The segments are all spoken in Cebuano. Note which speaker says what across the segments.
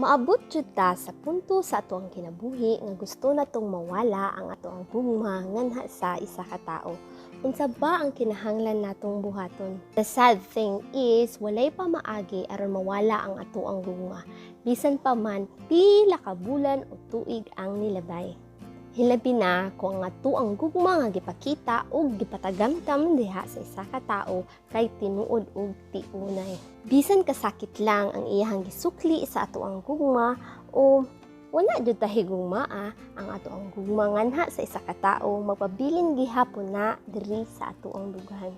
Speaker 1: Maabot jud ta sa punto sa atoang kinabuhi nga gusto natong mawala ang atoang gugma nganha sa isa ka tawo. Unsa ba ang kinahanglan natong buhaton? The sad thing is, walay pamaagi aron mawala ang atoang gugma. Bisan pa man pila ka bulan o tuig ang nilabay. Hilabi na kung ang atoang gugma nga gipakita ug gipatagamtam diha sa isa ka tawo kay tinuod ug tiunay. Bisan kasakit lang ang iyahang gisukli sa atoang gugma o wala jud ta higugmaa, ang atoang gugma nganha sa isa ka tawo magpabilin gihapon na diri sa atoang dughan.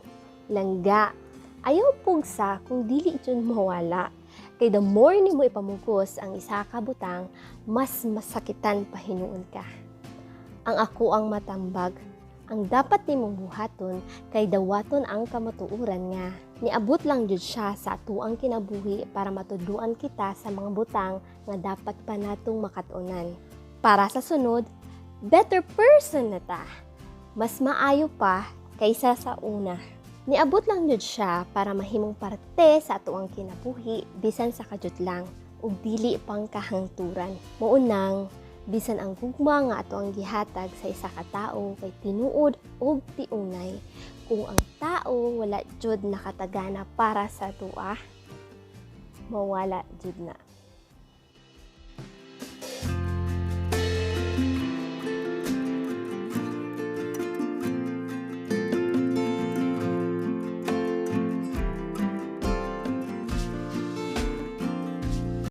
Speaker 1: Langga, ayaw pugsa kung dili jud mawala. Kay the more nimo ipamugos ang isa ka butang, mas masakitan pa hinuon ka. Ang akoang matambag, ang dapat nimong buhaton kay dawaton ang kamatuoran nga niabot lang jud siya sa atoang kinabuhi para matudloan kita sa mga butang nga dapat pa natong makat-onan. Para sa sunod, better person na ta. Mas maayo pa kaysa sa una. Niabot lang jud siya para mahimong parte sa atoang kinabuhi bisan sa kadyot lang ug dili pang kahangturan. Mao nang bisan ang gugma nga atoang gihatag sa isa ka tawo kay tinuod ug tiunay, kung ang tao wala jud nakatagana para sa atoa, mawala jud na.